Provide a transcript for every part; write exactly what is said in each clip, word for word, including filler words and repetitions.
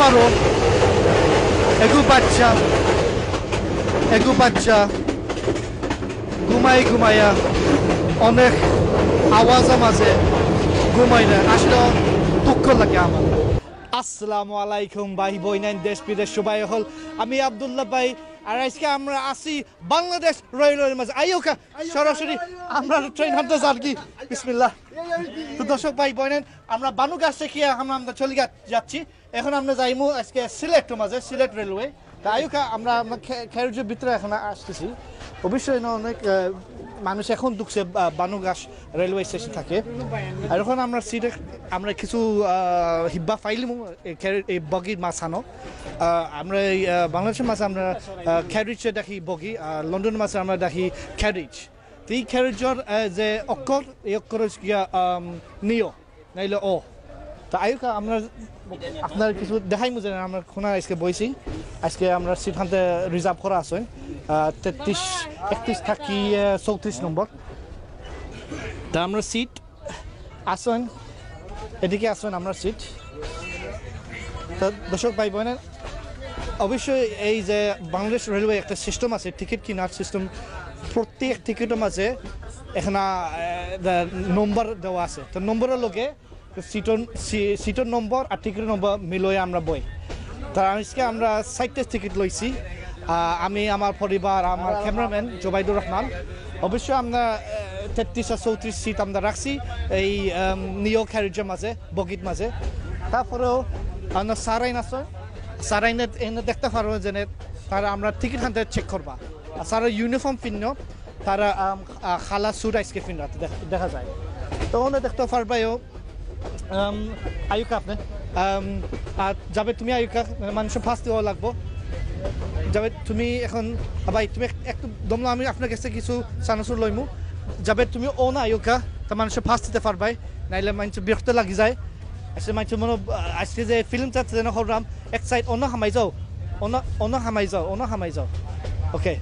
আরো এগু বাচ্চা, এগু বাচ্চা ঘুমাই ঘুমাইয়া অনেক আওয়াজর মাঝে ঘুমাই না, আসলে দুঃখ লাগে আমার। আসসালামু আলাইকুম ভাই বইনাইন, দেশ বিদেশ সবাই হল, আমি আব্দুল্লাহ ভাই। আর আজকে আমরা আছি বাংলাদেশ রেলওয়ের মাঝে। আইওকা, সরাসরি আমরা ট্রেন হানতে যার কি। বিসমিল্লাহ। তো দর্শক ভাই বইনাইন, আমরা বানুগাছ থেকে আমরা আমরা চলে যা- যাচ্ছি। এখন আমরা যাইমু আজকে সিলেট মাঝে, সিলেট রেলওয়ে। তা আইওকা, আমরা আমরা ক্যারেজের ভিতরে এখন আসতেছি। অবশ্যই না অনেক আহ, মানুষ এখন ঢুকছে বানুগাছ রেলওয়ে স্টেশন থাকে। আর এখন আমরা সিলেট, আমরা কিছু আহ, হিব্বা ফাইলিমু এই বগির মাঝখানো। আহ, আমরা এই আহ, বাংলাদেশের মাঝে আমরা ক্যারেজে দেখি বগি, আর লন্ডনের মাঝে আমরা দেখি ক্যারেজ। তো এই ক্যারেজর যে অক্ষর, এই অক্ষর হচ্ছে গিয়া নিও, নাইলে ও। তো আইওকা, আমরা আপনার কিছু দেখাইমু যে আমরা কোনা আজকে বইছি। আজকে আমরা সিট হানতে রিজার্ভ করা আছে তেত্রিশ, একত্রিশ থাকি চৌত্রিশ নম্বর। তা আমরা সিট আসেন, এদিকে আসেন আমরা সিট। তো দর্শক ভাই বইনাইন, অবশ্যই এই যে বাংলাদেশ রেলওয়ে একটা সিস্টেম আছে, টিকিট কেনার সিস্টেম। প্রত্যেক টিকিটের মাঝে এখানে নম্বর দেওয়া আছে। তো নম্বরের লগে সিটর সি- সিটর নম্বর আর টিকিটের নম্বর মিলিয়ে আমরা বই। তা আজকে আমরা চাইরটা টিকিট লইছি। আহ, আমি, আমার পরিবার, আমার ক্যামেরাম্যান জোবাইদুর রহমান। অবশ্যই আমরা আহ, তেত্রিশ আর চৌত্রিশ সিট আমরা রাখছি এই নিও ক্যারেজের মাঝে, বগির মাঝে। তারপরেও আমরা সারাইন আছে, সারাইনে এনে দেখতে পারবো যে তারা আমরা টিকিট হানতে চেক করবা। আর সারা ইউনিফর্ম পিন্ন, তারা আম, আ, খালা সুট আজকে পিন্ডা দেখা, দেখা যায়। তো ওনে দেখতে পারবাইও। আম, আইওকা আপনি। আম, আর যাবে তুমি আইওকা, মানে মানুষের ফার্স্ট দেওয়া লাগবো। যাবে তুমি এখন, আ, ভাই তুমি এক- একটু দমলো, আমি আপনার কাছে কিছু চানাচুর লইমু। যাবে তুমি ও না আইওকা, তা মানুষের ফার্স্ট দিতে পারবাই, নাইলে মানুষ বিরক্ত লাগি যায়। আসলে মানুষ মনে আজকে যে ফিল্ম চাচ্ছে যেন হররাম এক সাইড অন্য হামাই যাও, অন্য অন্য হামাই যাও, অন্য হামাই যাও। ওকে,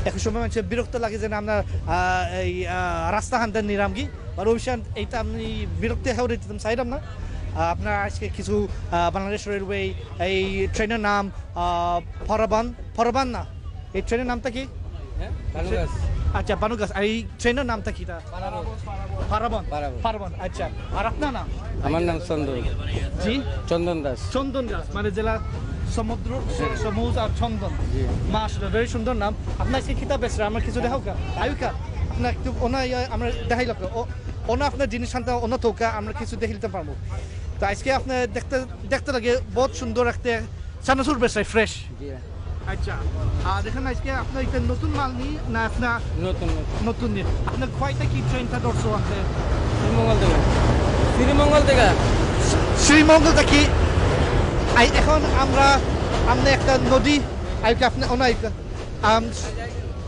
এখন সময় মানুষের বিরক্ত লাগে যে না আমরা আহ, এই আহ, রাস্তা হানতে নিরামগি, আর অবশ্যই এইটা আমি বিরক্তি হয়ে দিতাম চাইলাম না। আহ, আপনার আজকে কিছু আহ, বাংলাদেশ রেলওয়ে এই ট্রেনের নাম আহ, ফরাবান, ফরাবান না, এই ট্রেনের নামটা কি? আচ্ছা, বানুগাছ। আর এই ট্রেনের নামটা কি? পারাবন। পারাবন। পারাবন, আচ্ছা। আর আপনার নাম? আমার নাম চন্দন। জি? চন্দন দাস। চন্দন দাস, মানে জেলা সমুদ্র, সমুজ আর চন্দন। জি। মাশাআল্লাহ, ভেরি সুন্দর নাম। আপনার আজকে কিতা বেচরা? আমরা কিছু দেখাও কা? আইওকা? আপনার একটু ওনা ইয়া, আমরা দেখাই লাগলো। ও, ওনা আপনার জিনিস আনতে ওনা থৌকা, আমরা কিছু দেখিয়ে দিতে পারবো। তো আজকে আপনার দেখতে, দেখতে লাগে বহুত সুন্দর একটা চানাচুর বেচরা, ফ্রেশ। জি। আচ্ছা, আর দেখেন আজকে আপনার এটা নতুন মাল নি না আপনার নতুন, নতুন। নতুন নি? আপনার কয়টা কি ট্রেনটা ধরছো আপনার? শ্রীমঙ্গল থেকে। শ্রীমঙ্গল থেকে। শ্রীমঙ্গল থেকে। আই, এখন আমরা, আমরা একটা নদী, আইওকা আপনি, ও না, আইওকা। আম,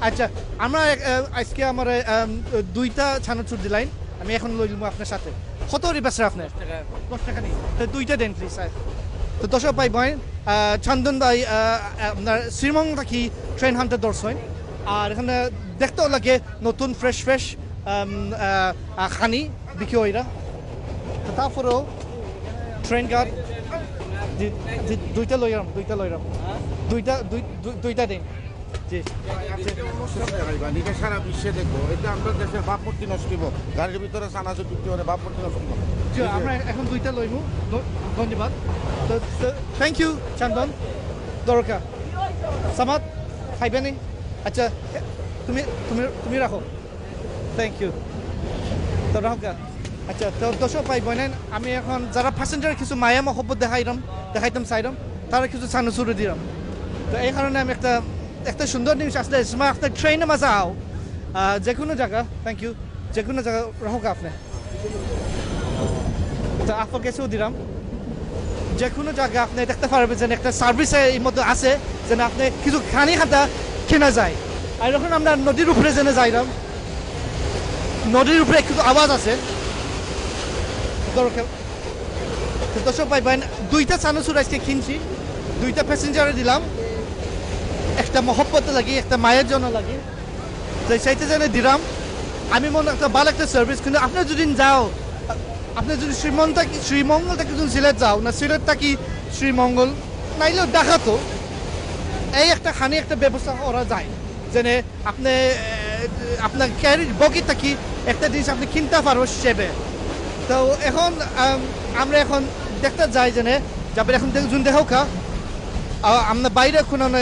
আচ্ছা, আমরা এক- আহ, আজকে আমার আম, দুইটা চানাচুর দিলাইন, আমি এখন লইলাম আপনার সাথে। কত রি বেচরা আপনার? দশ টাকা নি? তো দুইটা দেন প্লিজ স্যার। তো দর্শক ভাই বইন, আহ, চন্দন ভাই আহ, আপনার শ্রীমঙ্গল থাকি ট্রেন হানতে ধরছইন। আর এখানে দেখতেও লাগে নতুন ফ্রেশ ফ্রেশ আম, আহ, আহ, খানি বিক্রি অইরা। তো তারপরেও ট্রেন গার্ড দুইটা লইরাম, দুইটা লইরাম। দুইটা, দুই- দুই- দুইটা দিন। জি। এটা সারা বিশ্বে দেখবো, এটা আমরা দেশের ভাবমূর্তি নষ্ট হইব। গাড়ির ভিতরে চানাচুর বিক্রি করে ভাবমূর্তি নষ্ট হইব। জি, আমরা এখন দুইটা লইমু। ধ- ধন্যবাদ। তো থ্যাংক ইউ চন্দন। দরকার সামাদ খাইবে নি? আচ্ছা, তুমি তুমি তুমি রাখো। Thank you. তো রাখো কা। আচ্ছা, তো দর্শক ভাই বইনাইন, আমি এখন যারা প্যাসেঞ্জার কিছু মায়া মহব্বত দেখাইলাম, দেখাইতাম চাইলাম, তারা কিছু চানাচুর দিলাম। তো এই কারণে আমি একটা একটা সুন্দর জিনিস আসলে, সময় আপনার ট্রেনের মাঝে আও, আহ, যে কোনো জায়গা, থ্যাংক ইউ, যে কোনো জায়গা রাখো কা আপনি। তো আপনার কাছেও দিলাম। যে কোনো জায়গা আপনি দেখতে পারবেন যে একটা সার্ভিস এই মতো আছে, যেন আপনি কিছু খানি খাতা কেনা যায়। আর এখন আমরা নদীর উপরে যেন যাইলাম, নদীর উপরে কিছু আওয়াজ আছে। দর্শক, তো দর্শক ভাই বইন, দুইটা চানাচুর আজকে কিনছি, দুইটা প্যাসেঞ্জারে দিলাম, একটা মহব্বত লাগি, একটা মায়ের জন্য লাগি। তো চাইতে জানে দিলাম, আমি মনে একটা ভালো একটা সার্ভিস, কিন্তু আপনারা যদি যাও, আপনে যুদি শ্রীমন থাকি, শ্রীমঙ্গল থাকি যুদি সিলেট যাও না, সিলেট থাকি শ্রীমঙ্গল, নাইলে ঢাকা তো, এই একটা খানি একটা ব্যবস্থা করা যায়, যেনে আপনে, এ, আপনার ক্যারিজ বগি থাকি একটা জিনিস আপনে কিনতা পারবা হিসেবে। তো এখন, আম, আমরা এখন দেখতা যাই যেনে, যাবে এখন দেখ-, যুদি দেখাও কা, আ, আমরা বাইরে কোনো না,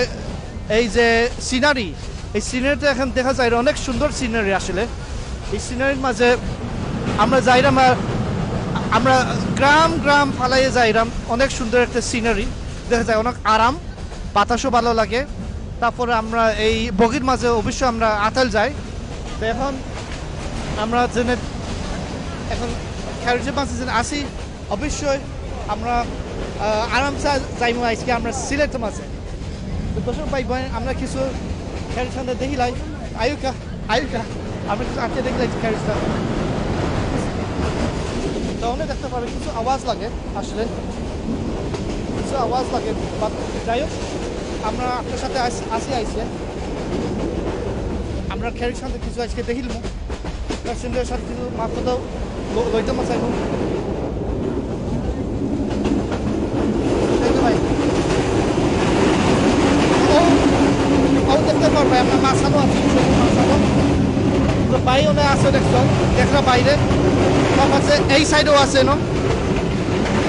এই যে সিনারি, এই সিনারিটা এখন দেখা যায় অনেক সুন্দর সিনারি আসলে। এই সিনারির মাঝে আমরা যাইরাম, আর আমরা গ্রাম গ্রাম ফালাইয়ে যাইরাম, অনেক সুন্দর একটা সিনারি দেখা যায়, অনেক আরাম, বাতাসও ভালো লাগে। তারপরে আমরা এই বগির মাঝে অবশ্য আমরা আতাল যাই। তো এখন আমরা যেনে এখন ক্যারিজের মাঝে যেনে আসি, অবশ্যই আমরা, আহ, আরামসে যাইমু আজকে আমরা সিলেটের মাঝে। তো দর্শক ভাই বোন, আমরা কিছু ক্যারিজ সামনে দেখিলাই, আয়ুকা, আয়ুকা, আমরা কিছু আটকে দেখিলাই ক্যারিজটা। তো অনেক দেখতে পারবে কিছু আওয়াজ লাগে আসলে, কিছু আওয়াজ লাগে, but যাই হোক, আমরা আপনার সাথে আস-, আসি আইসে। আমরা ক্যারিজ সামনে কিছু আজকে দেখিলাম। প্যাসেঞ্জার সাথে কিছু মাত্র তো ল-, লইতে মশাই। দেখতে ভাই। ও, ও দেখতে পারবে, আমরা মাঝখানো আছি, মাঝখানো। তো ভাই ওনে আছে দেখছো, দেখরা বাইরে। তার পাশে এই সাইডেও আছে, না?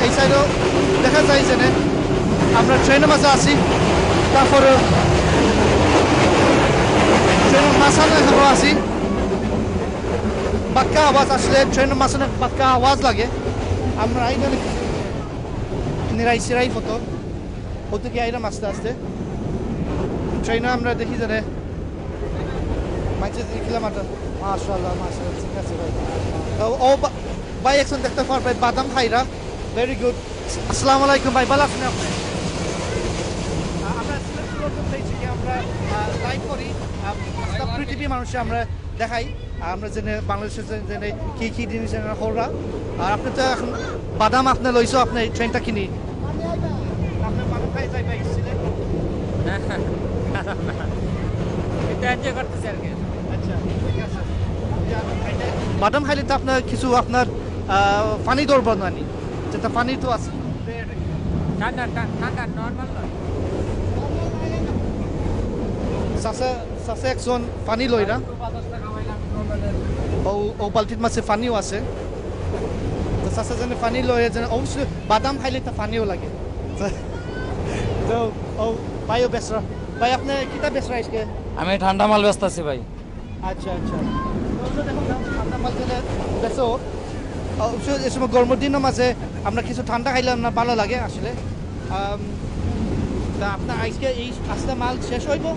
এই সাইডেও দেখা যায় যেনে আমরা ট্রেনের মাঝে আছি, তারপরে ট্রেনের মাঝখানো এখনো আছি। বাক্কা আওয়াজ আসলে ট্রেনের মাঝখানে বাক্কা আওয়াজ লাগে। আমরা এখানে নিরাই সিরাই ফটো, ওদিকে আইলাম আস্তে আস্তে। ট্রেনে আমরা দেখি যেনে মাঝে কিলোমিটার, মাশাআল্লাহ, মাশাআল্লাহ, ঠিক আছে ভাই। তো ও বা-, ভাই একজন দেখতে পারবে বাদাম খাইরা, ভেরি গুড। আসসালামু আলাইকুম ভাই, ভালো আছেন আপনি? আহ, আমরা সিলেট সুলতান পেজ থেকে আমরা, আহ, লাইভ করি, আহ, সারা পৃথিবী মানুষে আমরা দেখাই, আমরা যেনে বাংলাদেশে যে-, যেনে কি কি জিনিস এরা করা। আর আপনি তো এখন বাদাম আপনি লইছো, আপনি এই ট্রেনটা কিনি। আপনি বাদাম খাই যাই ভাই, সিলেট? না, খারাপ না। এটা এনজয় করতেছি আর কি। আচ্ছা, ঠিক আছে। বাদাম খাইলে তো আপনার কিছু আপনার, আহ, পানি ধরবো না নি? যেটা পানি তো আছে। ঠান্ডা, ঠা-, ঠান্ডা, নরমাল নয়। চাচা, চাচা একজন পানি লইরা। ও, ও বালতির মাঝে পানিও আছে। তো চাচা যেন পানি লইরা, যেন অবশ্যই বাদাম খাইলে তো পানিও লাগে। তো, তো, ও, ভাইও বেচরা। ভাই, আপনি কিতা বেচরা আজকে? আমি ঠান্ডা মাল বেচতাছি ভাই। আচ্ছা, আচ্ছা। তো অবশ্য দেখুন, ঠান্ডা মাল যেটা বেচো, অবশ্য এই সময় গরমের দিনের মাঝে আমরা কিছু ঠান্ডা খাইলে না ভালো লাগে আসলে। আম, তা আপনার আজকে এই আস্তা মাল শেষ হইব?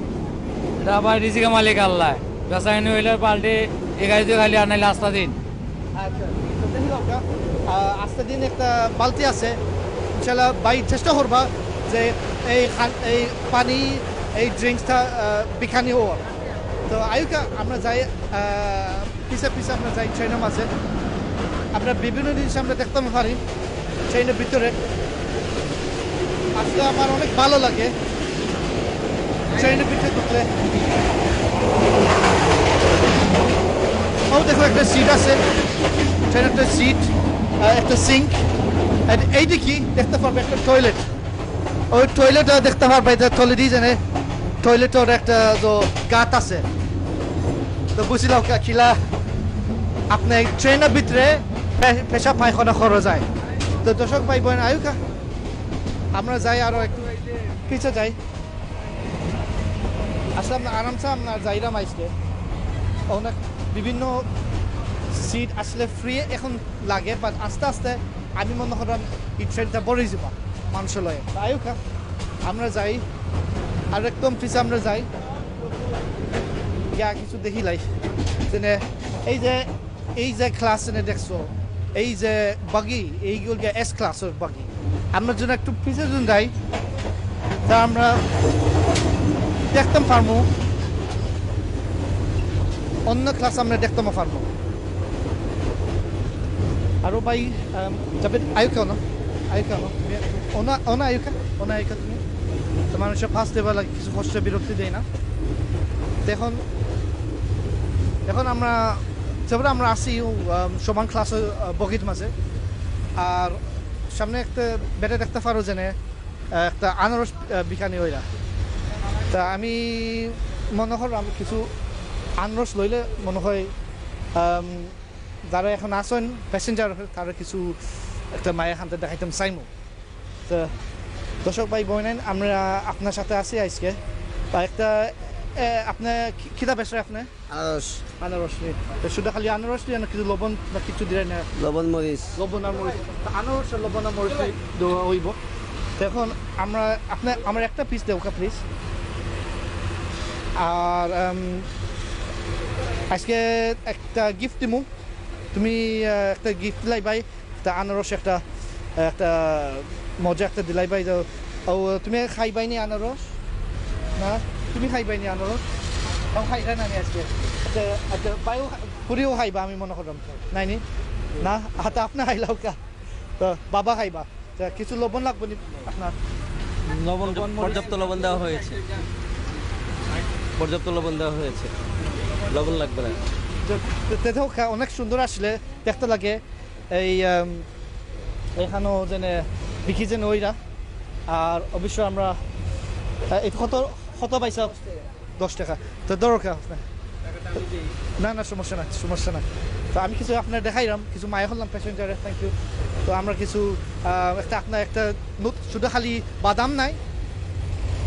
এটা ভাই রিজিকে মালিক আল্লাহ। বেচাইনি হইলে পাল্টি এগাই দিয়ে খালি আনাইলে আস্তা দিন। আচ্ছা, তো দেখি ওটা, আহ, আস্তা দিন একটা বালতি আছে। ইনশাল্লাহ ভাই চেষ্টা করবা যে এই খান-, এই পানি, এই ড্রিঙ্কসটা, আহ, বিকানি হওয়ার। তো আয়ুকা আমরা যাই, আহ, পিছে পিছে আমরা যাই ট্রেনের মাঝে। আমরা বিভিন্ন জিনিস আমরা দেখতাম পারি ট্রেনের ভিতরে। আসলে আমার অনেক ভালো লাগে ট্রেনের ভিতরে ঢুকলে। ও দেখো, একটা সিট আছে, ট্রেনের একটা সিট, আহ, একটা সিঙ্ক। আর এইদিকে দেখতে পারবে একটা টয়লেট। ওই টয়লেটটা দেখতে পারবে, এটা টয়লেটই জানে, টয়লেটর একটা তো গাত আছে। তো বুঝলাম কা-, কিলা আপনি ট্রেনের ভিতরে পে-, পেশাব পায়খানা করা যায়। তো দর্শক ভাই বোন, আয়ুকা, আমরা যাই আরো একটু পিছে যাই। আসলে আমরা আরামসে আমরা যাইরাম আইসকে। অনেক বিভিন্ন সিট আসলে ফ্রি এখন লাগে, বাট আস্তে আস্তে আমি মনে করাম এই ট্রেনটা ভরে যাবা মানুষ লয়ে। তো আয়ুকা, আমরা যাই, আর একদম পিছে আমরা যাই, গিয়া কিছু দেখিলাই। যেনে এই যে, এই যে ক্লাস এনে দেখছো, এই যে বাগি, এইগুলো গিয়া এস ক্লাসের বাগি। আমরা যদি একটু পিছে যদি যাই, তা আমরা দেখতাম পারমু, অন্য ক্লাস আমরা দেখতাম পারমু। আরো ভাই, আম, যাবে, আয়ুকা না? আয়ুকা না? তুমি, ওনা, ওনা আয়ুকা? ওনা আয়ুকা তুমি? তো মানুষের ফার্স্ট লেভেল কিছু কষ্ট বিরক্তি দেয় না। তো এখন, এখন আমরা, যেমন আমরা আসি, আম, সমান ক্লাসের, আহ, বগির মাঝে। আর সামনে একটা বেটা দেখতে পারো যেনে, আহ, একটা আনারস, আহ, বিকানি অইরা। তা আমি মনে করলাম কিছু আনারস লইলে মনে হয়, আম, যারা এখন আছেন প্যাসেঞ্জার, তারা কিছু একটা মায়া খান্তে দেখাইতাম চাইমু। তো দর্শক ভাই বোনেন, আমরা আপনার সাথে আছি আজকে। আর একটা, এ, আপনি কি-, কিতা বেচরা আপনি? আনারস। আনারস নি। তো শুধু খালি আনারস নি, না কিছু লবণ না কিছু দিলেন না? লবণ মরিচ। লবণ আর মরিচ। তো আনারস আর লবণ আর মরিচ নি দেওয়া অইবো। তো এখন আমরা, আপনি আমার একটা পিস দেওকা প্লিজ। আর, আম, আজকে একটা গিফট দিমু। তুমি, আহ, একটা গিফট দিলাই ভাই। তা আনারস একটা, একটা মজা একটা দিলাই ভাই। তো, ও, তুমি খাইবাই নি আনারস? না, তুমি খাইবাই নি আনারস? তাও খাইরা না নি আজকে? আচ্ছা, আচ্ছা, ভাইও খা-, পুরিও খাইবা আমি মনে করলাম। নাই নি? না, হাতে আপনি খাইলাউকা। তো বাবা খাইবা। তা কিছু লবণ লাগবো নি আপনার? লবণ, লবণ মরিচ? পর্যাপ্ত লবণ দেওয়া হয়েছে। পর্যাপ্ত লবণ দেওয়া হয়েছে, লবণ লাগবে না। তো, তো, তো, অনেক সুন্দর আসলে দেখতে লাগে। এই, আম, এখানো যেনে বিক্রি যেনে অইরা। আর অবশ্য আমরা, আহ, এই কত, কত পাইছা? দশ টাকা। তো ধরো কা আপনি। না, না, সমস্যা নাই, সমস্যা নাই। তো আমি কিছু আপনার দেখাইলাম, কিছু মায়া করলাম প্যাসেঞ্জারে, থ্যাংক ইউ। তো আমরা কিছু, আহ, একটা আপনার একটা নত-, শুধু খালি বাদাম নাই,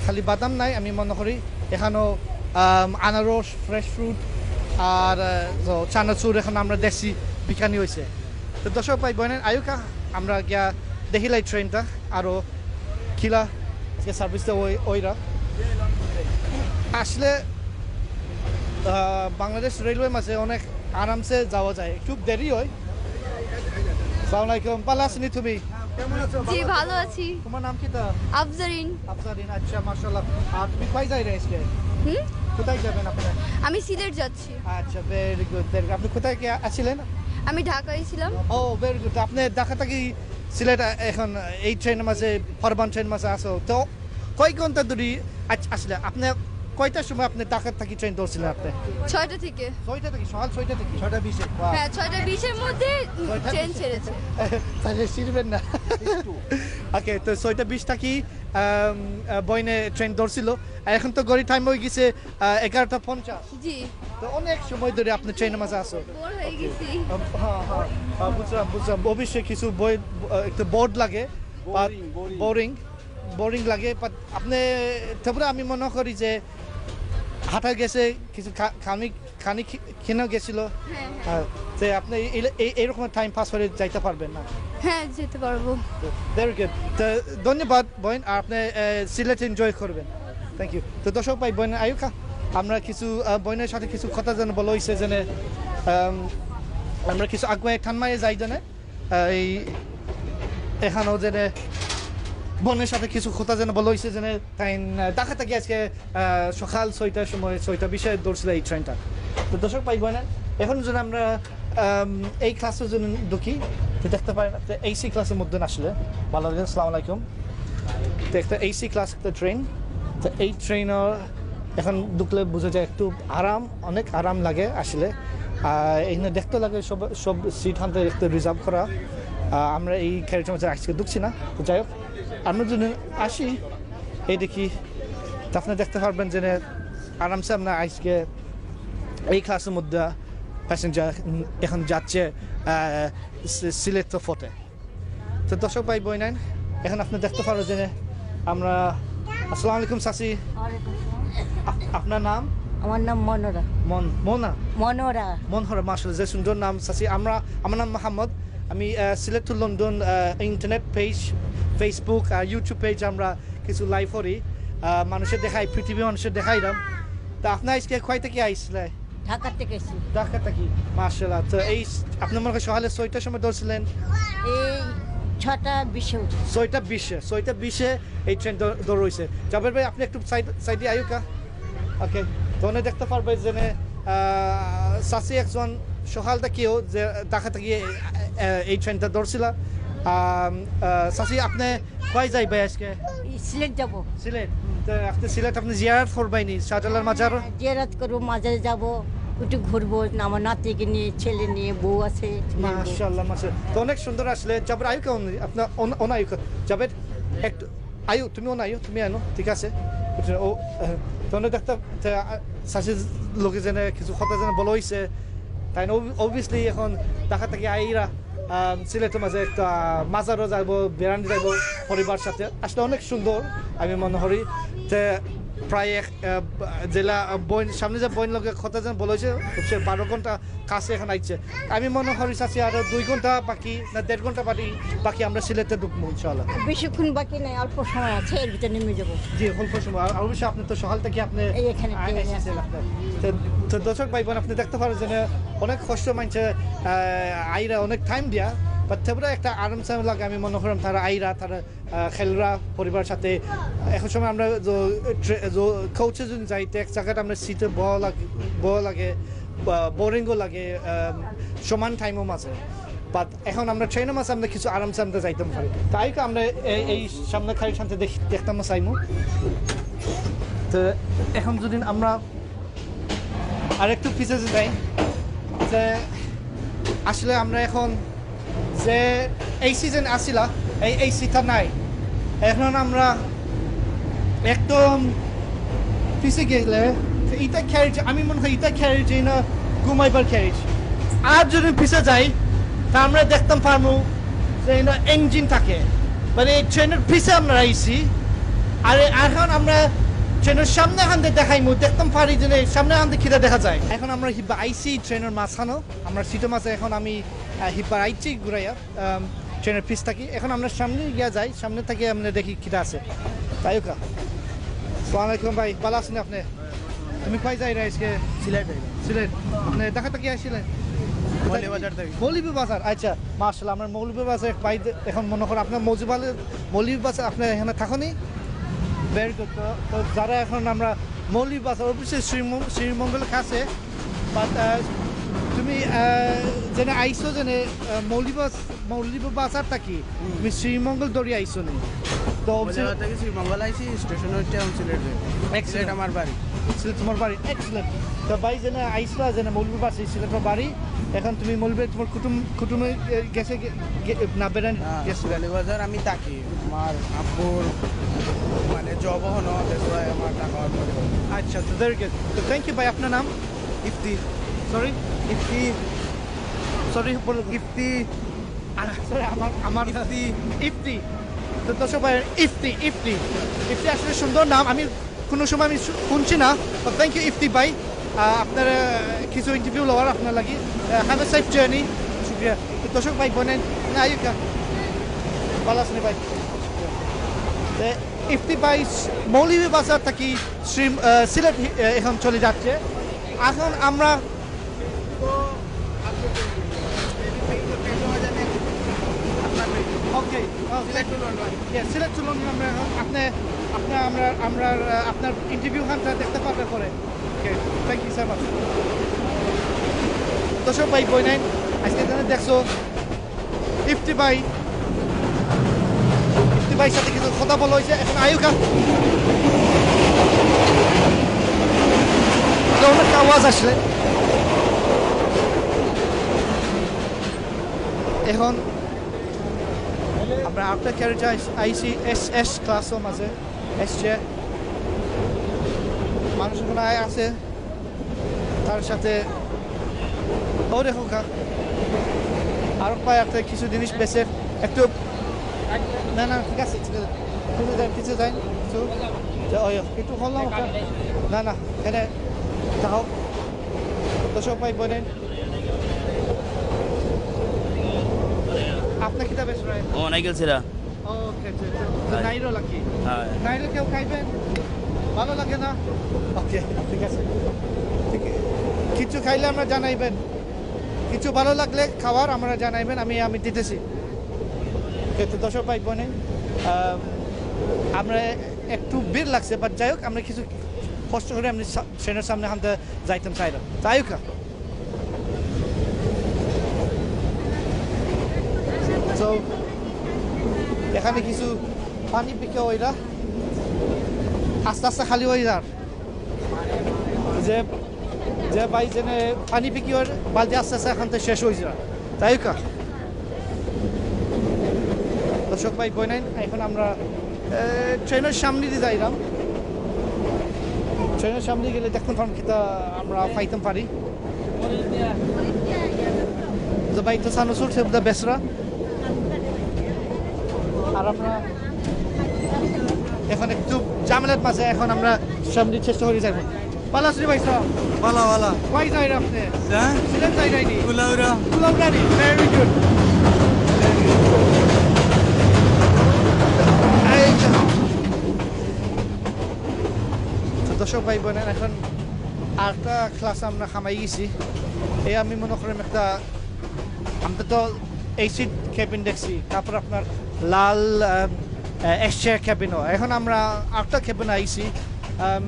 খালি বাদাম নাই, আমি মনে করি এখানো, আম, আনারস, ফ্রেশ ফ্রুট আর, আহ, তো চানাচুর এখন আমরা দেশি বিকানি হইছে। তো দর্শক ভাই বোনেন, আইউকা আমরা গিয়া দেখিলাই ট্রেনটা আরো কিলা আজকে সার্ভিসটা ওই, ওইরা। আসলে, আহ, বাংলাদেশ রেলওয়ে মাঝে অনেক আরামসে যাওয়া যায়, খুব দেরি হয়। আসসালামু আলাইকুম, ভালো আছো নি তুমি? কেমন আছো? জি, ভালো আছি। তোমার নাম কিতা? আফজারিন। আফজারিন, আচ্ছা, মাশাআল্লাহ। আর তুমি কই যাইরা আজকে? হুম? কোথায় যাবেন আপনি? আমি সিলেট যাচ্ছি। আচ্ছা, ভেরি গুড, ভেরি গুড। আপনি কোথায় গিয়া আছিলেন? আমি ঢাকায় ছিলাম। ও, ভেরি গুড। আপনি ঢাকা থাকি সিলেট, আহ, এখন এই ট্রেনের মাঝে, ফরমান ট্রেন মাঝে আছো। তো কয় ঘন্টা ধরে আছ-, আসলে আপনি কয়টার সময় আপনি ঢাকা থাকি ট্রেন ধরছিলেন আপনি? ছয়টা থেকে। ছয়টা থেকে, সকাল ছয়টা থেকে? ছয়টা বিশে। বাহ। হ্যাঁ, ছয়টা বিশের মধ্যে, উম, ছয়টা ট্রেন বিশে। ছেড়েছে। তাহলে ছিড়বেন না। একটু। ওকে, তো ছয়টা বিশ থাকি, আম, আহ, বইনে ট্রেন ধরছিল। আর এখন তো ঘড়ি টাইম হয়ে গেছে, আহ, এগারোটা পঞ্চাশ। জি। তো অনেক সময় ধরে আপনি ট্রেনের মাঝে আছো। বোর হয়ে গেছি। আম, হ্যাঁ, হ্যাঁ, হ্যাঁ, বুঝলাম, বুঝলাম। অবশ্যই কিছু বই, আহ, একটু বোর্ড লাগে, বা বোরিং, বোরিং। বোরিং, বোরিং লাগে, but আপনি, তারপরে আমি মনে করি যে হাঁটা গেছে, কিছু খা-, খানি, খানি খি-, খেয়েও গেছিল। হ্যাঁ, হ্যাঁ। হ্যাঁ, তো আপনি এই, এই, এইরকম টাইম পাস করে যাইতে পারবেন না। হ্যাঁ, যেতে পারবো। Very good. তো ধন্যবাদ বোন, আর আপনি, আহ, সিলেট এনজয় করবেন। Thank you. তো দর্শক ভাই বোন আইউকা, আমরা কিছু, আহ, বোনের সাথে কিছু কথা যেন বলা হয়েছে যেন, আম, আমরা কিছু আগুয়ায় ঠান্মায় যাই যেন, আহ, এই এখানেও যেন বোনের সাথে কিছু কথা যেন বলা হয়েছে যেন, তাই, আহ, ঢাকা থেকে আজকে, আহ, সকাল ছয়টার সময়, ছয়টা বিশে ধরছিল এই ট্রেনটা। তো দর্শক ভাই বোন, এখন যেন আমরা, আম, এই ক্লাসে যেন ঢুকি, তো দেখতে পারেন আপনি এসি ক্লাসের মধ্যে আসলে ভালো লাগে। আসসালামু আলাইকুম। তো একটা এসি ক্লাস, একটা ট্রেন। তো এই ট্রেন, আহ, এখন ঢুকলে বোঝা যায় একটু আরাম, অনেক আরাম লাগে আসলে। আর এখানে দেখতে লাগে সব, সব সিট হাতে একটু রিজার্ভ করা। আহ, আমরা এই ক্যারেজের মধ্যে আজকে ঢুকছি না। তো যাই হোক, আমরা যদি আসি, এই দেখি, তো আপনি দেখতে পারবেন যে আরামসে আমরা আজকে এই ক্লাসের মধ্যে প্যাসেঞ্জার এখন যাচ্ছে, আহ, সি-, সিলেট তো ফতে। তো দর্শক ভাই বোন, এখন আপনি দেখতে পারো যে আমরা, আসসালামু আলাইকুম চাচি। ওয়ালাইকুম আসসালাম। আপ-, আপনার নাম? আমার নাম মনোরা। মন-, মোনা? মনোরা। মনোরা, মাশাআল্লাহ, যে সুন্দর নাম চাচি। আমরা, আমার নাম মোহাম্মদ। আমি, ah, Sylhet to London, ah, internet page, Facebook আর YouTube পেজ আমরা কিছু লাইভ করি। আহ, মানুষের দেখাই, পৃথিবীর মানুষের দেখাইলাম। তা আপনি আজকে কয় থেকে আইসলে? ঢাকা থেকে এসেছি। ঢাকা থেকে? মাশাআল্লাহ। তো এই স-, আপনি মনে হয় সকালে ছয়টার সময় ধরছিলেন? এই ছয়টা বিশে উঠে। ছয়টা বিশে, ছয়টা বিশে এই ট্রেন ধ-, ধরা হইছে। জাবের ভাই, আপনি একটু সাইড, সাইডে আইউকা। ওকে, তো অনে দেখতে পারবে যে, আহ, চাচি একজন সকাল থাকিও যে ঢাকা থেকে এই, আহ, এই ট্রেনটা ধরছিল। আম, আহ, চাচি, আপনি কই যাইবে আজকে? এই সিলেট যাব। সিলেট? তো আপনি সিলেট, আপনি জিয়ারত করবেন নি শাহজালাল মাজার? হ্যাঁ, জিয়ারত করব, মাজারে যাব। একটু ঘুরবো, আমার নাতিকে নিয়ে, ছেলে নিয়ে, বউ আছে, ছেলে নিয়ে। মাশাআল্লাহ, মাশাআল্লাহ। তো অনেক সুন্দর আসলে। জাবের, আয়ুকা, আপনা অন- অন আয়ুকা। জাবের, একটু আয়ু, তুমি অন আয়ু, তুমি আনো, ঠিক আছে? বুঝছো? ও আহ, তো অনেক দেখতে, তে, আহ, চাচির লগে যেন কিছু কথা যেন বলা হইছে। তাই না? অব- অবভিয়াসলি এখন ঢাকা থাকি আইরা, আহ, সিলেটের মাঝে একটা, আহ, মাজারও যাইবো, বেড়ানি যাইবো পরিবার সাথে। আসলে অনেক সুন্দর, আমি মনে করি। তে প্রায় এক, আহ, জেলা, আহ, বইন, সামনে যে বইন লগে কথা যেন বলা হইছে, সে বারো ঘন্টা কাছে এখন আইছে। আমি মনে করি চাচি আরো দুই ঘন্টা বাকি, না, দেড় ঘন্টা বাকি, বাকি আমরা সিলেটে ঢুকবো ইনশাআল্লাহ। বেশিক্ষণ বাকি নাই, অল্প সময় আছে, এর ভিতরে নেমে যাবো। জি, অল্প সময়। আর অবশ্যই আপনি তো সকাল থেকে আপনি এই এখানে আ- ট্রেনে এসেছেন আছি। আপনার। তো, তো দর্শক ভাই বোন, আপনি দেখতে পারেন যে অনেক কষ্ট মানছে, আহ, আইরা অনেক টাইম দিয়া, বাট তারপরে একটা আরামসে লাগে। আমি মনে করাম তারা আইরা, তারা আহ, খেলরা পরিবার সাথে। এখন সময় আমরা যে ট্রে- যে কোচে যদি যাই, তো এক জায়গাতে আমরা সিটে বওয়া লাগে, বওয়া লাগে, বোরিংও লাগে, আহ, সমান টাইমও মাঝে। বাট এখন আমরা ট্রেনের মাঝে আমরা কিছু আরামসে আমরা যাইতাম পারি। তাই তো আমরা এই- এই সামনে খালি সামনে দেখ- দেখতাম না চাইমু। তো এখন যদি আমরা আর একটু পিছে যাই, যে আসলে আমরা এখন যে এই সিজন আসিলা, এই এই সিটটা নাই। এখন আমরা একদম পিছে গেলে, ইটা ক্যারেজ, আমি মনে হয় ইটা ক্যারেজ, এই না ঘুমাইবার ক্যারেজ। আর যদি পিছে যাই, তা আমরা দেখতাম পারমু যে এই না ইঞ্জিন থাকে, মানে এই ট্রেনের পিছে আমরা আইছি। আর এখন আমরা ট্রেনের সামনে হান্দে দেখাইমু, দেখতাম পারি যে সামনে হান্দে কিতা দেখা যায়। এখন আমরা হিব্বা আইছি ট্রেনের মাঝখানো, আমরা সিটের মাঝে এখন আমি আহ, হিব্বার আইছি ঘুরাইয়া, আম, ট্রেনের পিছ থাকি। এখন আমরা সামনে গিয়া যাই, সামনে থাকি আমরা দেখি কিতা আছে। তাই ওকা। আসসালামু আলাইকুম ভাই, ভালো আছেন আপনি? তুমি কই যাই রে আজকে? সিলেট। সিলেট। আপনি ঢাকা থাকি আসছিলেন? মৌলভীবাজার থাকি। মৌলভীবাজার, আচ্ছা। মাশাআল্লাহ, আমরা মৌলভীবাজার এক ভাই দে- এখন মনে করেন আপনার মৌলভীবাজার, মৌলভীবাজার আপনি এখানে থাকনি? Very good. তো তো যারা এখন আমরা মৌলভীবাজার, অবশ্যই শ্রীমঙ্গল কাছে, বাট তুমি আহ, যেন আইসো যেন আহ, মৌলভীবাজ মৌলভীবাজার থাকি তুমি শ্রীমঙ্গল দৌড়ি আইসো নি? তো অবশ্যই মৌলভীবাজার থাকি শ্রীমঙ্গল আইছি, স্টেশন হচ্ছে এখন সিলেট যাই। Excellent. সিলেট আমার বাড়ি। সিলেট তোমার বাড়ি, এক্সেলেন্ট। তো ভাই যেন আইসলা যেন মৌলভীবাজার সিলেট তোমার বাড়ি। এখন তুমি মৌলভীবাজার তোমার কুটুম কুটুমে এ, গেছে গে- গে- না বেড়ান হ্যাঁ, গেছে? মৌলভীবাজার আমি থাকি, আমার আব্বুর মানে জব হনো, that's why আমার ঢাকা আমার মৌলভীবাজার। আচ্ছা, তো ভেরি গুড। তো থ্যাংক ইউ ভাই। আপনার নাম? ইফতি। সরি? ইফতি। সরি, বলুন। ইফতি। সরি, আমার আমার ইফতি। ইফতি। তো দর্শক ভাই, ইফতি ইফতি ইফতি আসলে সুন্দর নাম। আমি কোনো সময় আমি শু- শুনছি না। তো থ্যাংক ইউ ইফতি ভাই। আহ, আপনার আহ, কিছু ইন্টারভিউ লওয়ার আপনার লাগি। Have a safe journey. শুক্রিয়া। তো দর্শক ভাই বোনেন, না আইকা ভালো আছেন ভাই? তো ইফতি ভাই মৌলভীবাজার থাকি শ্রী আহ, সিলেট আহ, এখন চলে যাচ্ছে। এখন আমরা ওকে, সিলেট চলুন, আমরা এখন আপনি আপনি আমরা আমরা আহ, আপনার ইন্টারভিউ খানটা দেখতে পারবে পরে। ওকে, থ্যাংক ইউ সো মাচ। দর্শক ভাই বোনেন, আজকে এখানে দেখছো ইফতি ভাই, ইফতি ভাইয়ের সাথে কিছু কথা বলা হয়েছে। এখন আইকা অনেক আওয়াজ আসলে এখন আমরা আফটার ক্যারেজ আইসি এস এস ক্লাসও মাঝে এসছে। মানুষ ওখানে আয় আছে, তার সাথে ও দেখো কা আরো পায় একটা কিছু জিনিস বেচে একটু। না না, ঠিক আছে, ঠিক আছে। কিছু দেন, কিছু দেন, কিছু। তো ওই একটু করলাম ওটা। না না, এখানে যাও। দর্শক ভাই বোনেন, আপনি কিতা বেচরা? ও নাইকেল সিরা। ওকে, আচ্ছা, আচ্ছা। তো নাইরো লাগি? হ্যাঁ। নাইরো কেউ খাইবেন? ভালো লাগে না? ওকে, ঠিক আছে। ঠিক আছে। কিছু খাইলে আমরা জানাইবেন, কিছু ভালো লাগলে খাওয়ার আমরা জানাইবেন, আমি আমি দিতেছি। ওকে, তো দর্শক ভাই বোনে, আহ, আমরা একটু ভিড় লাগছে, বাট যাই হোক, আমরা কিছু কষ্ট করে আমরা সা- ট্রেনের সামনে হানতে যাইতাম চাইলাম। যাই হোক, তো এখানে কিছু পানি বিকে ওইরা আস্তে আস্তে খালি হয়ে যার যে যে ভাই যেনে পানি ফিকিওর বালতি আস্তে আস্তে এখন তো শেষ অই যায়। তাই কা? দর্শক ভাই বইনাইন, এখন আমরা, এ, ট্রেনর সামনেদি যাইরাম। ট্রেনর সামনেদি গেলে দেখতাম পারমু কিতা আমরা পাইতাম পারি। যে ভাই তো সানুসুর সে বুঝা বেসরা। আর আমরা এখন একটু ঝামেলার মাঝে এখন আমরা সামনে চেষ্টা করি যাইমু। ভালা আছনি ভাই সাব? ভালা, ভালা। কই যাইরা আপনে? হ্যাঁ? সিলেট যাইরা নি? কুলাউড়া। কুলাউড়া নি? Very good। এই তো। তো দর্শক ভাই বইনাইন, এখন আরেকটা ক্লাস আমরা হামাই গেছি। এই আমি মনে করি একটা, আমরা তো এসি কেবিন দেখছি, তারপর আপনার লাল, আম, আ, এসে কেবিনও। এখন আমরা আরেকটা কেবিন আইছি। আম,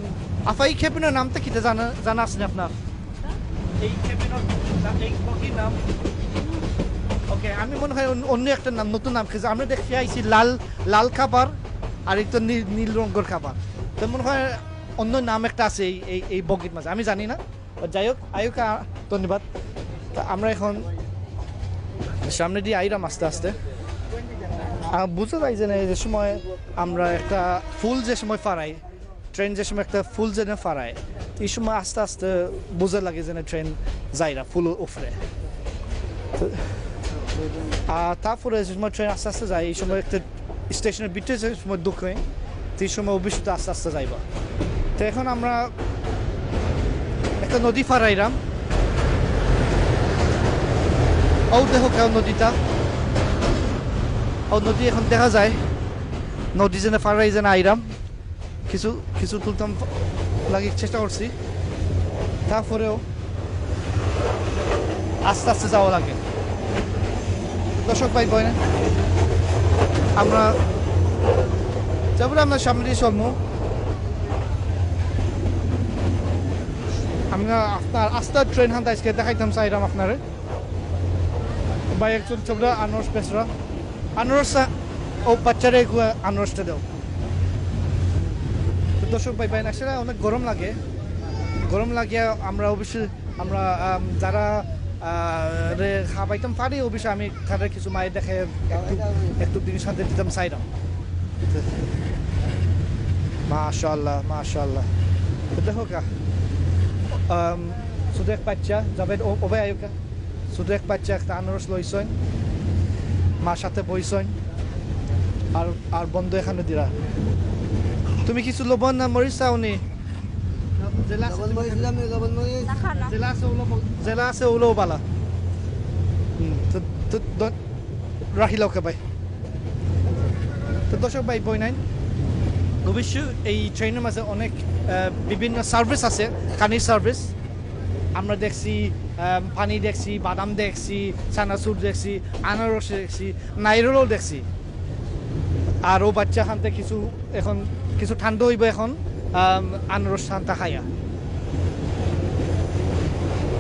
আফা, ই কেবিনর নামটা কিতা জানা, জানা আছনি আপনার? এই কেবিনর না-, এই বগির নাম? ওকে, আমি মনে হয় অন্য, অন্য একটা নাম, নতুন নাম, কিন্তু আমরা দেখছি আইছি লাল, লাল কাবার, আর একটা নীল, নীল রঙর কাবার। তো মনে হয় অন্য নাম একটা আছে এই, এই, এই বগির মাঝে, আমি জানি না। যাই হোক, আউক্কা, ধন্যবাদ। তা আমরা এখন সামনেদি আইরাম আস্তে আস্তে। আর বুঝা যায় যে না, যে সময় আমরা একটা ফুল যে সময় ফারাই, ট্রেন যে সময় একটা ফুল যে না ফারায়, এই সময় আস্তে আস্তে বুঝা লাগে যে না ট্রেন যাইরা ফুল উপরে। তো, আর তারপরে যে সময় ট্রেন আস্তে আস্তে যায়, এই সময় একটা স্টেশনের ভিতরে যে সময় ঢুকে, সেই সময় অবশ্যই তো আস্তে আস্তে যাইবা। তো এখন আমরা একটা নদী ফারাইরাম। ও দেখো কেউ নদীটা, ও নদী এখন দেখা যায়, নদী যেন ফারাই যেন আইরাম। কিছু, কিছু তুলতাম লাগি চেষ্টা করছি, তারপরেও আস্তে আস্তে যাওয়া লাগে। দর্শক ভাই বইন, আমরা যাবো, আমরা সামনে দিয়ে চলবো। আমরা আপনার আস্তা ট্রেন হান্তা আজকে দেখাইতাম চাইরাম আপনারে। ভাই একজন ছোকরা আনারস বেচরা, আনারস, ও বাচ্চারে এগু আনারসটা দাও। তো দর্শক ভাই, ভাই আসলে অনেক গরম লাগে, গরম লাগে। আমরা অবশ্যই আমরা, আম, যারা, আহ, রে খাবাইতাম পারি, অবশ্যই আমি তাদের কিছু মায়ের দেখে একটু, একটু জিনিস আনতে দিতাম চাইরাম। মাশাআল্লাহ, মাশাআল্লাহ। তো দেখো কা, আম, শুধু এক বাচ্চা যাবে, ও, ও ভাই আয়ুকা। শুধু এক বাচ্চা একটা আনারস লইছইন, মার সাথে বইছইন, আর, আর বন্ধু এখানে দিরা। তুমি কিছু লবণ না মরিচ চাওনি? জেলা আছে লবণ মরিচ দিলাম, লবণ মরিচ। না, খাও না। জেলা আছে ওলো, জেলা আছে ওলো বালা। হুম, তো, তো, দ-, রাখিলাও কে ভাই। তো দর্শক ভাই বইনাইন, অবশ্য এই ট্রেনের মাঝে অনেক, আহ, বিভিন্ন সার্ভিস আছে, খানির সার্ভিস। আমরা দেখছি, আহ, পানি দেখছি, বাদাম দেখছি, চানাচুর দেখছি, আনারস দেখছি, নাইরলও দেখছি। আর ও বাচ্চা খানতে কিছু, এখন কিছু ঠান্ডা অইবো এখন, আম, আনারস ঠান্ডা খাইয়া।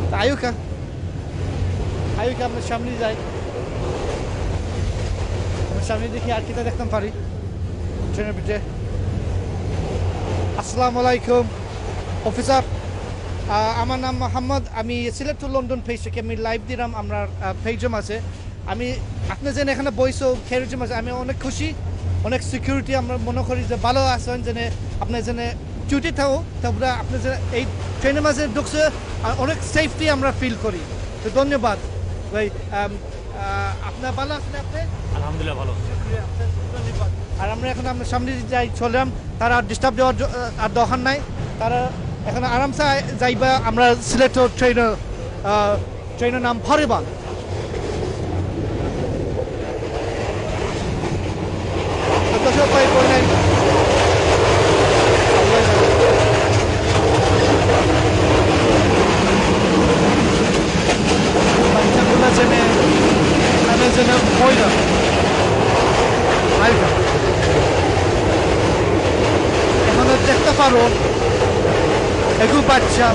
তা আয়ুকা, আয়ুকা, আমরা সামনে যাই, আমরা সামনে দেখি আর কিতা দেখতাম পারি ট্রেনের ভিতরে। আসসালামু আলাইকুম অফিসার, আহ, আমার নাম মোহাম্মদ, আমি সিলেট টু লন্ডন পেজ থেকে আমি লাইভ দিলাম, আমরা, আহ, পেজও আছে। আমি, আপনি যেন এখানে বইছো, ক্যারেজের মাঝে, আমি অনেক খুশি, অনেক সিকিউরিটি আমরা মনে করি যে ভালো আছেন, যেন আপনি যেন ডিউটি থাকো, তারপরে আপনি যে এই ট্রেনের মাঝে ঢুকছে, আর অনেক সেফটি আমরা ফিল করি। তো ধন্যবাদ ভাই। আম, আহ, আপনার ভালো আছেন আপনি? আলহামদুলিল্লাহ, ভালো। ধন্যবাদ। আর আমরা এখন আমরা সামনে যাই, চললাম, তারা ডিস্টার্ব দেওয়ার জ-, আর দরকার নাই, তারা এখন আরামসে যাইবা। আমরা সিলেট ট্রেন, আহ, ট্রেনের নাম ফরেবান। তো দর্শক ভাই বললেন, বাচ্চাগুলো যেন, তারা যেন ভয় না। আইবা। এখন দেখতে পারো, এগু বাচ্চা,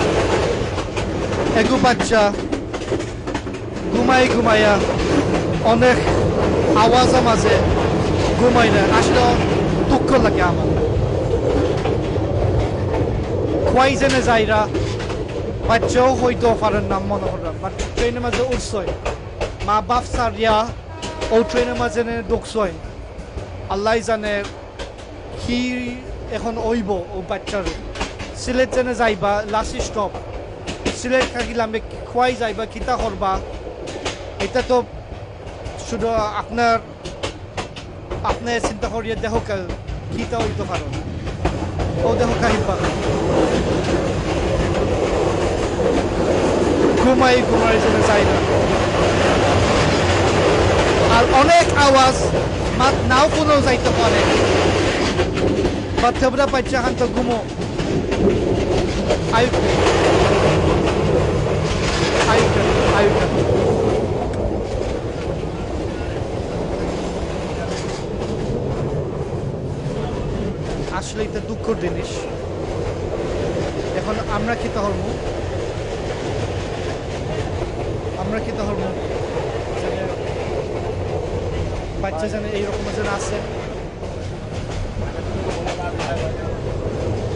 এগু বাচ্চা, ঘুমাই ঘুমাইয়া অনেক আওয়াজ মাঝে ঘুমাই না, আসলে দুঃখ লাগে আমার। খুয়াই যেনে যাইরা, বাচ্চাও হয়তো পারেন না মনে করেন, বাট ট্রেনের মাঝে উঠছই, মা বাপ সারিয়া ও ট্রেনের মাঝে নে ঢুকছই। আল্লাহ জানে কি এখন অইব ও বাচ্চার। সিলেট যেনে যাইবা, লাস্ট স্টপ সিলেট থাকি লামে, খুয়াই যাইবা, কিতা করবা? এটা তো শুধু আপনার, আপনি চিন্তা করিয়া দেখো কা-, কিতা হইতো পারো। ও দেখো কাহিল পারো। ঘুমাই, ঘুমাই যেন যাই না। আর অনেক আওয়াজ, মাত নাও কোনো যাইতে পারে। বাচ্চা বুড়া বাচ্চা হান তো ঘুমো। আয়ুকা। আয়ুকা, আয়ুকা। আসলে এটা দুঃখর জিনিস। এখন আমরা কিতা করমু? আমরা কিতা করমু? বাচ্চা যেন এইরকম যেন আছে।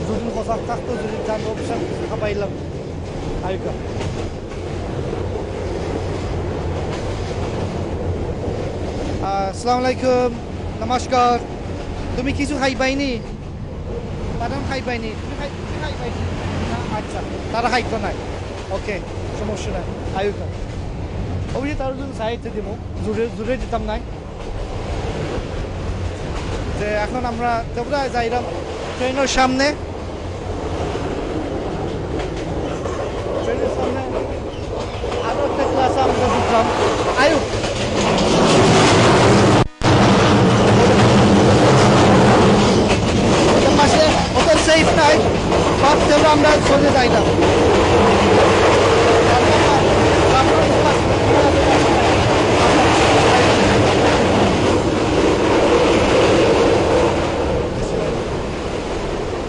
যদি কথা থাকতো, যদি জানতো, অফিসার কিছু খাবাইলাম। আয়ুকা। আহ, আসসালামু আলাইকুম, নমস্কার। তুমি কিছু খাইবাইনি? বাদাম খাইবাইনি? তুমি খাই-, তুমি খাইবাইনি? না, আচ্ছা, তারা খাইতো নাই। ওকে, সমস্যা নাই। আয়ুকা। ওই যে তার জন্য সাইডে দিব, জোরে, জোরে দিতাম নাই। যে এখন আমরা তোমরা যাইলাম ট্রেনের সামনে, ট্রেনের সামনে আরো একটা ক্লাসে আমরা ঢুকলাম। আয়ুব, ওটার পাশে অত সেফ নাই, ভাবতে আমরা চলে যাইলাম।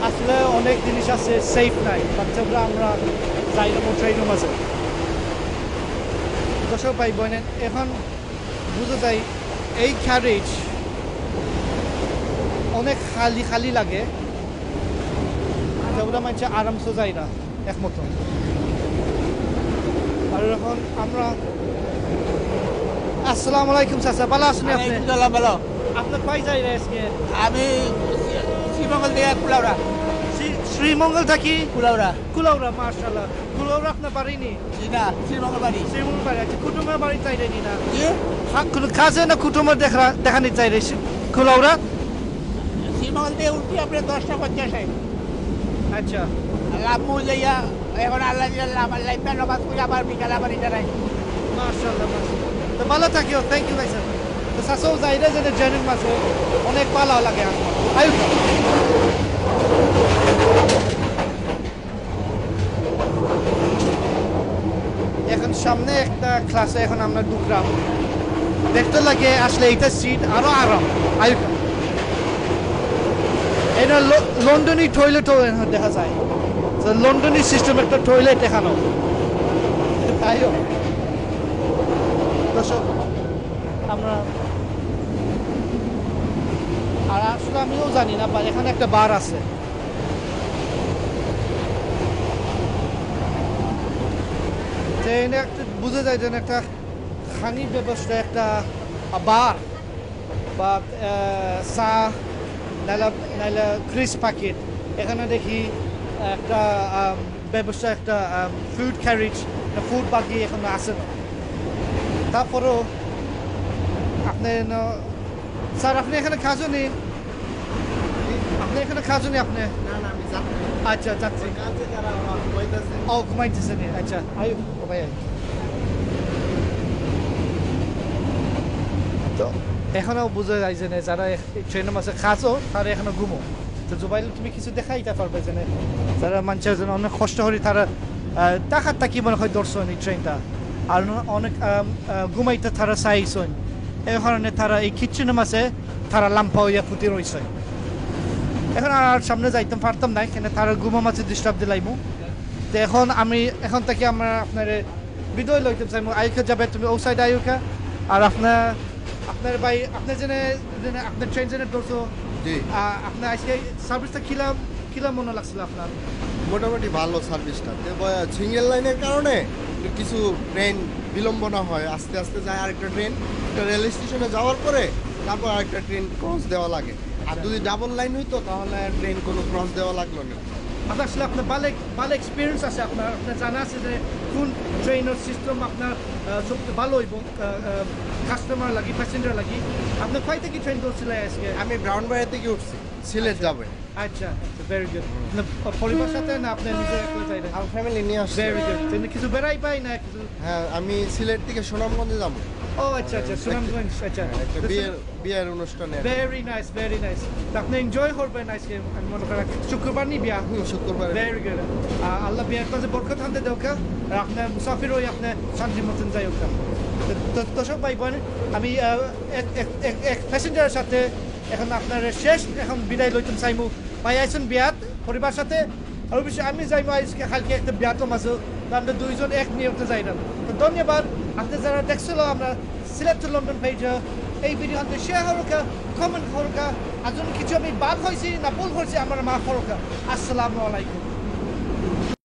আসলে অনেক জিনিস আছে সেফ নাই, বাচ্চাগুলো আমরা যাইলাম ট্রেনের মাঝে। দর্শক ভাই বোন, এখন বুঝা যায় এই ক্যারেজ অনেক খালি খালি লাগে, যেগুলো মানুষ আরামসে যায় না একমতো। আর এখন আমরা, আসসালামু আলাইকুম চাচা, ভালো আছেন আপনি? ওয়ালাইকুম সালাম, ভালো। আপনার কই যাই রে আজকে? আমি শ্রীমঙ্গল থেকে কুলাউড়া। শ্রী-, শ্রীমঙ্গল থাকি? কুলাউড়া। কুলাউড়া, মাশাআল্লাহ। কুলাউড়া আপনার বাড়ি নি? জি না, শ্রীমঙ্গল বাড়ি। শ্রীমঙ্গল বাড়ি, আচ্ছা, কুটুমের বাড়ি চাইলে নি না? জি? হ্যাঁ, কোনো কাজে না কুটুমের দেখা, দেখানি চাইলে শ্রী-, কুলাউড়া? শ্রীমঙ্গল থেকে উঠি আপনার দশটা পঞ্চাশে। আচ্ছা। লাম্বু যাইয়া, এখন আল্লাহ দিলে আমার লাইফটা নমাজ করে আবার বিকালে আবার এটা নাই। মাশাআল্লাহ, মাশাআল্লাহ। তো ভালো থাকিও, thank you ভাই স্যার। তো চাচাও যাইরা যেন জেনুইন মাছে অনেক ভালো লাগে আমার। আয়ু। এখন সামনে একটা ক্লাসে এখন আমরা ঢুকলাম। দেখতে লাগে আসলে এইটা সিট আরো আরাম। আয়ুকা। এটা ল-, লন্ডনি টয়লেটও এখানে দেখা যায়। তো লন্ডনি সিস্টেম একটা টয়লেট এখানেও। তাইও। দর্শক, আমরা, আর আসলে আমিও জানি না, বা এখানে একটা বার আছে। যে এনে একটা বুঝা যায় যেন একটা খানি ব্যবস্থা, একটা বার বা, আহ, চা, নাইলে, নাইলে ক্রিস প্যাকেট। এখানে দেখি একটা, আম, ব্যবস্থা, একটা, আম, ফুড ক্যারেজ, একটা ফুড বাগি এখানে আছে না। তারপরেও আপনি ন-, স্যার, আপনি এখানে কাজও নেই? আপনি এখানে কাজও নেই আপনি? না, না, আমি যাত্রী। আচ্ছা, যাত্রী। ওই কাজে যারা আমার ঘুমাইতেছে। ও, ঘুমাইতেছে নি? আচ্ছা, আয়ু, ও ভাই, আয়ু। তো এখনো বুঝা যায় যে না, যারা এখ-, এই ট্রেনের মাঝে কাজও, তারা এখনো ঘুমো। তো জুবাইল, তুমি কিছু দেখাইতে পারবে যে না, যারা মানুষের জন্য অনেক কষ্ট করি, তারা, আহ, টাকার তা কি মনে হয় ধরছেন এই ট্রেনটা, আর অন-, অনেক, আম, আহ, ঘুমাইতে তারা চাইছেন, এই কারণে তারা এই কিচেনের মাঝে তারা লাম্পা হইয়া ফুটি রইছে। এখন আর সামনে যাইতাম পারতাম না, এখানে তারা ঘুমো মাঝে ডিস্টার্ব দিলাইমু। তো এখন আমি, এখন থেকে আমরা আপনার বিদায় লইতে চাইমু। আয়ুকা যাবে তুমি ও সাইড আয়ুকা, আর আপনার, আপনার ভাই, আপনার জেনে, জেনে, আপনার ট্রেন জেনে ধরছো। জি। আ, আপনার আজকে সার্ভিসটা কিলাম? কিলা মনে লাগছিল আপনার? মোটামুটি ভালো সার্ভিসটা। তবে সিঙ্গেল লাইনের কারণে একটু কিছু ট্রেন বিলম্বনা হয়, আস্তে আস্তে যায় আরেকটা ট্রেন, একটা রেল স্টেশনে যাওয়ার পরে তারপর আরেকটা ট্রেন ক্রস দেওয়া লাগে। আর যদি ডাবল লাইন হইতো তাহলে ট্রেন কোনো ক্রস দেওয়া লাগলো না। আপনার আসলে আপনার ভালো ভালো এক্সপিরিয়েন্স আছে, আপনার আপনার জানা আছে যে কোন ট্রেনের সিস্টেম আপনার আহ, সবচেয়ে ভালো এবং কাস্টমার লাগি, প্যাসেঞ্জার লাগি। আপনার কয় থেকে ট্রেন ধরছিলেন আজকে? আমি ব্রাউনবাড়িয়া থেকে উঠছি, সিলেট যাবে। আচ্ছা, আচ্ছা, ভেরি গুড। পরিবার সাথে না আপনার নিজে একলা যাইবেন? আমার ফ্যামিলি নিয়ে আসছি। Very good. তেমনি কিছু বেড়াই পাই না কিছু? হ্যাঁ, আমি সিলেট থেকে সুনামগঞ্জে যাবো। ও আচ্ছা, আচ্ছা, সুনামগঞ্জ। আচ্ছা, একটা বিয়ের বিয়ের অনুষ্ঠানে আর কি। Very nice, very nice. আপনি এনজয় করবেন আজকে, আমি মনে করি শুক্রবার নি বিয়া। হুম, শুক্রবার। Very good. আল্লাহ বিয়ার মাঝে বরকত আনতে দেউকা, আর আপনার মুসাফির হই আপনি শান্তির মতন যাই হোক। তো দর্শক ভাই বোন, আমি আহ, এক এক এক এক প্যাসেঞ্জারের সাথে এখন আপনার শেষ এখন বিদায় লইতাম চাইমু। ভাই আইসুন বিয়াত পরিবার সাথে, আর অবশ্যই আমি যাইমু আজকে কালকে একটা বিয়াত আছে, তো আমরা দুইজন এক নিয়মতে যাইলাম। তো ধন্যবাদ। আপনি যারা দেখছিল আমরা সিলেট টু লন্ডন পেজে এই ভিডিও আপনি শেয়ার করুকা, কমেন্ট করুকা, আর যদি কিছু আমি বাদ হয়েছি না ভুল করছি আমরা মাফ করুকা। আসসালামু আলাইকুম।